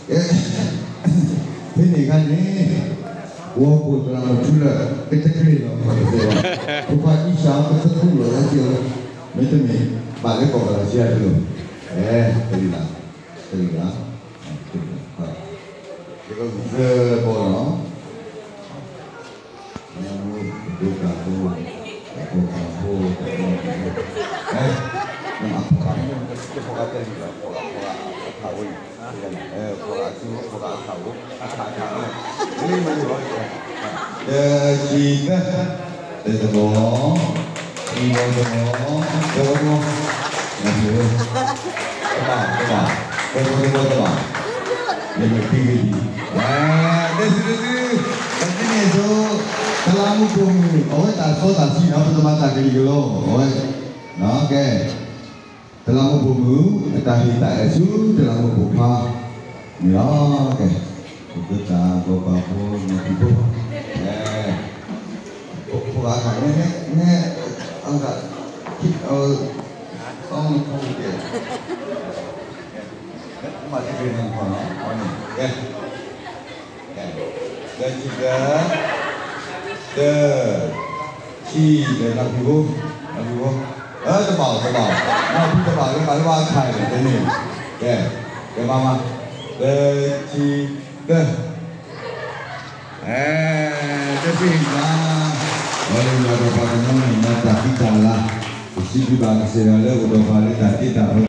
ဖဲန့ၣ်အခါန့ၣ် ဝီပူၤသရၣ်မုၣ်ထူလၢာ် ကတကျ့ၤလီၤ ပှၤတသ့ဘၣ်, ဖိခွါအံၣ်စၢ်ကသကူၣ်လီၤလၢစ့ၢ်လီၤ, မ့တမ့ၢ် ဘၣ်လၢကီၢ်ကီၢ်လီၤစ့ၢ်တလိၣ်, အဲ တဂ့ၤလၢ်, တဂ့ၤလၢ်, တဂ့ၤလၢ်, ယကဂုာ်ကျဲးစၢးဘီလီၤ. မ့ၢ်မူဒိၣ်တၢ်ဖိ, တၢ်ဖိတၢ်ဖိ, တၢ်ဖိတၢ်ဖိ, အဲ, နမၤဖိဂၤ, ဖိဂၤတဲလံလီၤ, ဖိဂၤ, ဖိဂၤ, ဖိဂၤ, ဖိဂၤ, ဖိဂၤ, ဖိဂၤ, ဖိဂၤ, ဖိဂၤ, ဖိဂၤ, ဖိဂၤ, ဖိဂၤ, ဖိဂၤ, ဖိဂၤ, ဖိဂၤ, တဆံသၢ, တသဘီ, တသဘီ, တသဘီ, တသဘီ, တဘီ, တဘီ, တသဘီ, တသဘီ, ယမ့ၢ်ခံကဒံ, အဲ, တဆံတဆံ, တဆံန့ၣ်အသိး, တလးမူပိာ်မုၣ် အဝဲတၢ်စီတၢ်ဆှံနီၤ ပတမၤတၢ်ကလံၤကလီ, အဝဲ, ကဲ, တလးမူပိာ်မုၣ် အတၢ်ဟ့ၣ်တၢ်အဲၣ်ဆူ တလးမူပိာ်ခွါ, န့ၣ်လီၤ, ကဲ, ပကတၢ်ဂီၤပာ်ဖိ နဖံးဖိ, အဲ, ဖိဂၤခါန့ၣ်, န့ၣ်, အဂၤ, အ, အ, မၤတက့ၢ်န့ၣ်, ကဲ, တဆံတၢ, တ, ဆံ, နဖံးဖိ, နဖံးဖိ, အ, တဘၣ်, တဘၣ်, နဖံးတဘၣ်လၢ ဘၣ်လၢဘၣ်ခါအံၤန့ၣ်, ကဲ, ကဲမၤမၤ, တဆံတၢ, အဲ, တဆံတၢ, လီၤလၢယွၤဒီးပှၤကညီန့ၣ် မၤတၢ်ဃံတၢ်လၤ, ပစံးဘျုးဘၣ်ကစၢ်ယွၤလၢအိၣ်ဒီးပှၤလၢတၢ်တ့တၢ်ဖျီ